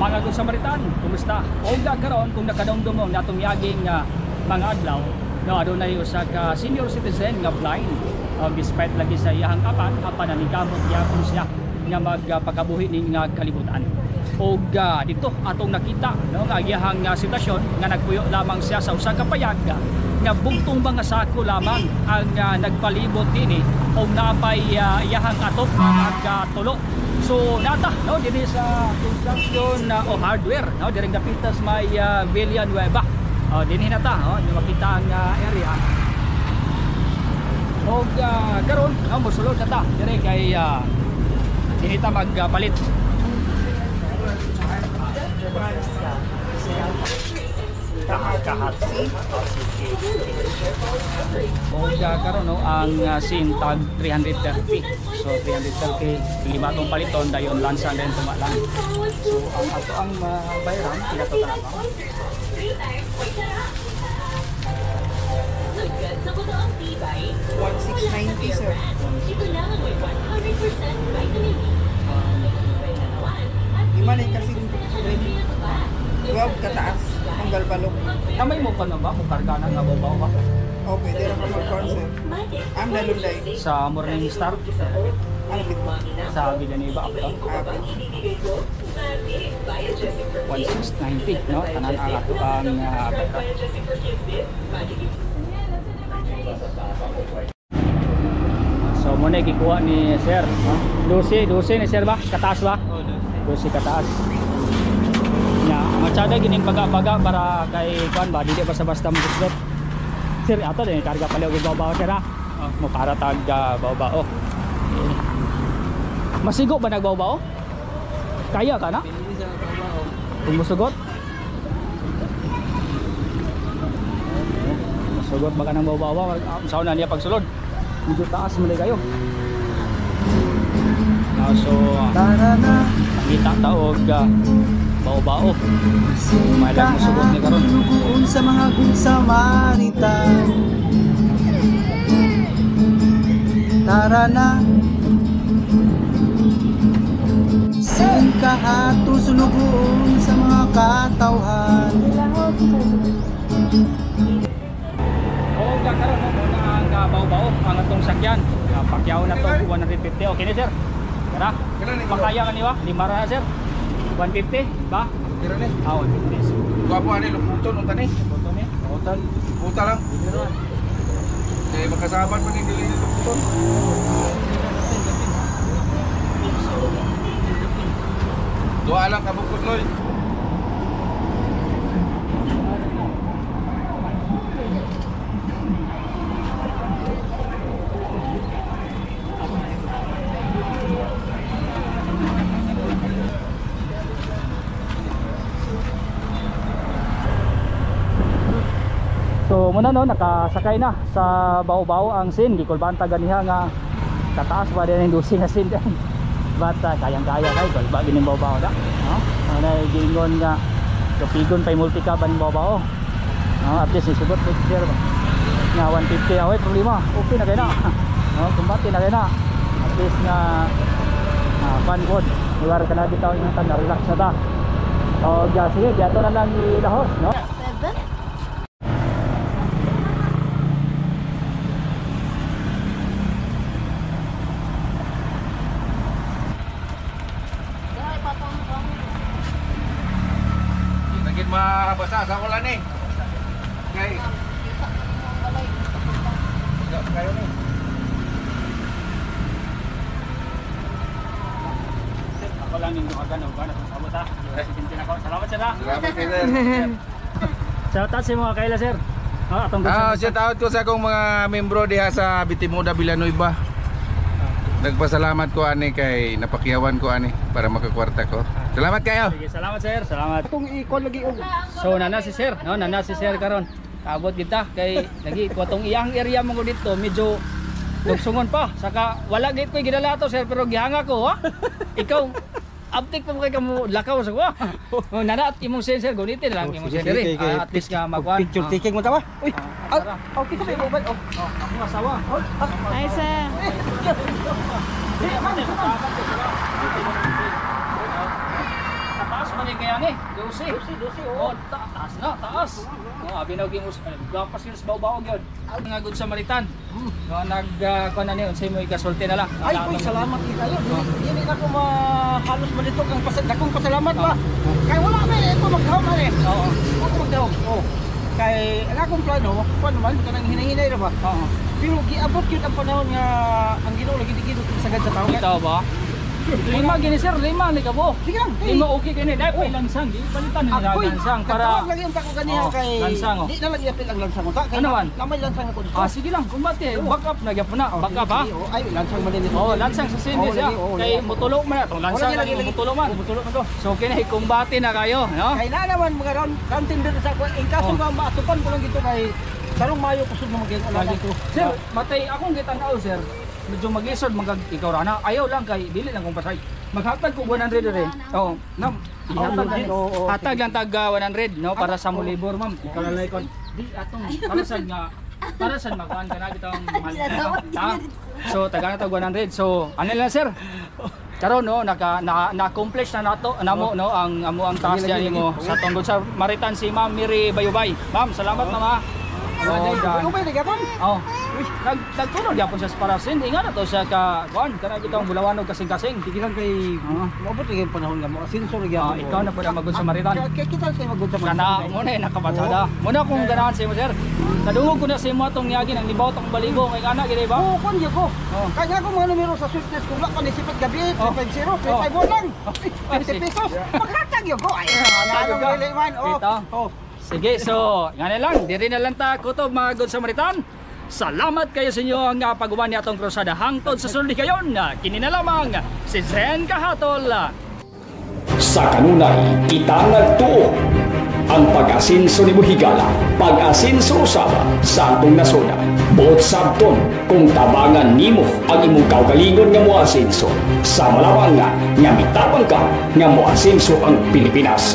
Mga good Samaritan, kumusta? Og karon kung nakadumdum mo natong miaging mga adlaw, no, adunay usa ka senior citizen nga blind. Despite lagi sa iyahang apan, apan naningkamot gyapon siya nga magpakabuhi ning kalibutan. Og dito atong nakita, no, nga iyahang sitwasyon nga nagpuyo lamang siya sa usa ka payag nga bugtong mga sako lamang ang nagpalibot dinhi og napay iyahang atop nga nagtulo. So nata, no, dinhi sa construction o hardware, no, diri dapitas may Villanueva. Oh, dinhi na ta, oh, makita ang area. Og karon, no, mosulod na ta diri kay dinhi ta magpalit. Kahat. Og karon, no, ang sin tag 330. So 330 lima tong paliton dayon lansa din tunga lang. So ang ato ang bayaran pila to tanan, no? 1690, sir. Di man eh, kasi 12 kataas ang galbalok. Kamay mo pa na ba? Mo karga na nga babaw ba? Oh, pwede rin ka mag-corn, sir. Ang nalunday. Sa Morning Star? Ano bit mo? Sa Villanueva ako. Ah, 1690, no? Tanan ang ato ang bayaran. So muna gikuha ni sir, no? 12, 12 ni sir ba? Kataas ba? Oh, 12. 12 kataas. Nya, matsada gining baga-baga para kay kuan ba, dili basta-basta moguslot. Sir, ato din karga pala og baw-baw sir ha. Oh. Mo para tag baw-bao. Okay. Masigo ba nagbaw-bao? Kaya ka na? Kung musugot? Musugot ba ka ng baw-baw? Saan na niya pagsulod? Medyo taas man kayo. So kita ta og bao-bao. May lang musugot ni karon. Suguon sa mga good Samaritan. Tara na. Singkahato sulugoon sa mga katawhan. Oo, karon no, muna ang bao-bao ang atong sakyan. Pakyaw na to 150. Okay ni sir. Tara. Makaya ka niwa? Lima ra na sir. 150 ba? Tira ni. Ah, 150. Gwapo ani luputon unta ni. Luputon ni. Luputon. Puta lang. Eh makasabat man ni dili luputon. Dua lang kabukod loy. So muna, no, nakasakay na sa bao-bao ang sin. Gikulbanta ganiha nga kataas pa din ang 12 nga sin. But kayang-kaya kay kulba gining bao-bao da. No? Ana giingon nga kapigon pay multicab ang bao-bao. No, at least isugot with sir ba. Nga 150 away problema. Okay na kay na. No, kumbate na kay na. At least nga fun good. Lugar ka na bitaw ingon ta, relax na ta. O sige, diato na lang ilahos, no? 7. Naging mabasa sa ulan eh. Okay. Kayo ni. Ako lang yung dumagan og ano, sabot ha. Ako. Salamat sir ha. Salamat kay sir. Shout out sa mga kaila sir. Atong Shout out ko sa akong mga membro diha sa Bitimoda Villanueva. Nagpasalamat ko ani kay napakiyawan ko ani para makakwarta ko. Salamat kayo. Sige, salamat sir. Salamat. Kung i-call lagi og. So nana si sir, no, nana si sir karon. Kaabot kita kay lagi ko atong iyang area mo dito medyo lugsungon pa. Saka wala gid koy gidala to sir pero gihanga ko ha. Ikaw update pa mo kay kamo lakaw sa ko. Oh, nana at imong sensor gunitin lang imong sensor. At least nga magwan. Picture taking mo ta ba? Uy, okay ka ba mobile? Oh, Oh, akong asawa. Hi sir. Taas man ni kaya ni. 12. 12, 12. Oh, taas na, taas. No, abi na gyud gapas yun sa baw-baw gyud. Mga Good Samaritan. No, nag kuan na ni unsay mo ikasulti na lang. Ay, uy, salamat din kayo. Dili na ko mahalos malito kang dakong pasalamat ba. Kay wala man eh, ako magdahom ani. Oo. Ako magdahom. Oh. Kay ang akong plano, kuan naman kanang hinahinay ra ba. Oo. Pero giabot gyud ang panahon nga ang Ginoo lagi di sagad sa tawo. Bitaw ba? Lima gini sir, lima ni kabo. Sige lang. Kay Lima okay kini, dai pa lansang, di palitan nila Ako'y, lansang para tawag lagi ang tako ganiha Oo, kay lansang, oh. di na lang iapil ang lansang unta kay Ano man? Namay lansang ako dito. Ah, sige lang, kumbate, back up na gyapon na, Oh, back up ha. sige, oh. Ay, lansang man din ito. Oh, lansang sa sindi Oo, siya. lagi, oo, Kay lagi. mutulo man atong lansang Lagi, lagi, lagi lagi. mutulo man. Oh, mutulo man to. So kini kumbate na kayo, no? Kay na naman mga round round tender sa ako. In kaso Oh. nga maatupan ko lang gito kay sarong Mayo kusog na magyang Lagi. ko. Sir, matay akong gitan-aw sir. Medyo maglisod magag ikaw ra na. Ayaw lang kay dili lang kung pasay. Maghatag ko 100 dire. Oo, na ihatag Oo, lang. oo, oo. Hatag lang tag 100 no para sa mo labor, ma'am. Ikaw na lang ikon. Di atong para sad nga para sad makuan ka na bitong mahal. Ha? So taga na tag 100. So ano lang sir? Karon no naka na, na-accomplish na nato namo no ang amo ang task Lagi, niya lagi, nimo sa tungkol sa Maritan si Ma'am Miri Bayubay. Ma'am, salamat ma'am. Ha. Oh, dan. Ubay na gyapon. Oh. Nag nagtunod gyapon siya sa parasin. Inga na to siya ka kuan kana gitong bulawanog kasing-kasing. Sige lang kay maabot lagi ang panahon nga mo sensor Ah, gyapon. ikaw na pud ang magod sa Maritan. Kay kita sa magod sa Kana mo na nakabatsada. Muna kung ganahan sa imo sir. Nadungog ko na sa imo atong niagi nang libaw tong baligo kay kana gid ba? Oo, kon ko. Oh. Kaya ako mga numero sa sweetness kung wala pa nisipad gabi, Oh. 350, 351 lang. 50 pesos. Maghatag yun ko. Ay, Hatag anong yun ka. dili man. Oh. Kita. Oh. Sige, so nga na lang, diri na lang ta kutob mga Good Samaritan. Salamat kayo sa inyo ang pag-uban ni atong krusada hangtod sa sunod kayon. Kini na lamang si Zen Kahatol. Sa kanunay, kita nagtuo. Ang pag-asinso ni Buhigala, pag-asinso usaba sa atong nasod. Buot sabton kung tabangan nimo ang imong kaugalingon nga moasinso. Sa malawang nga, nga mitabang ka nga moasinso ang Pilipinas.